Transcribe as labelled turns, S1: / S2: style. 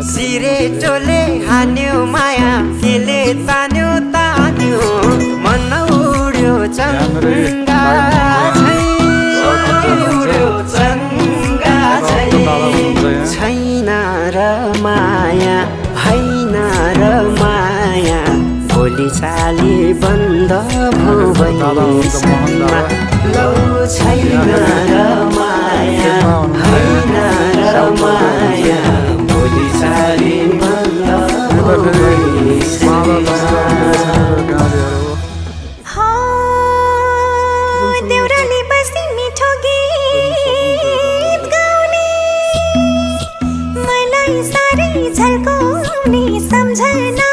S1: सिरेटोले हान्यो माया केले तान्यो तान्यो मन उड्यो चङ्गा छैन र माया होइन र माया भोलि चाली बन्द भइसम्म लौ छैन र माया होइन र माया भोलि चाली बन्द
S2: देउराली बस्ती मिठो गीत गाउने मलाई साह्रै झल्काउने सम्झना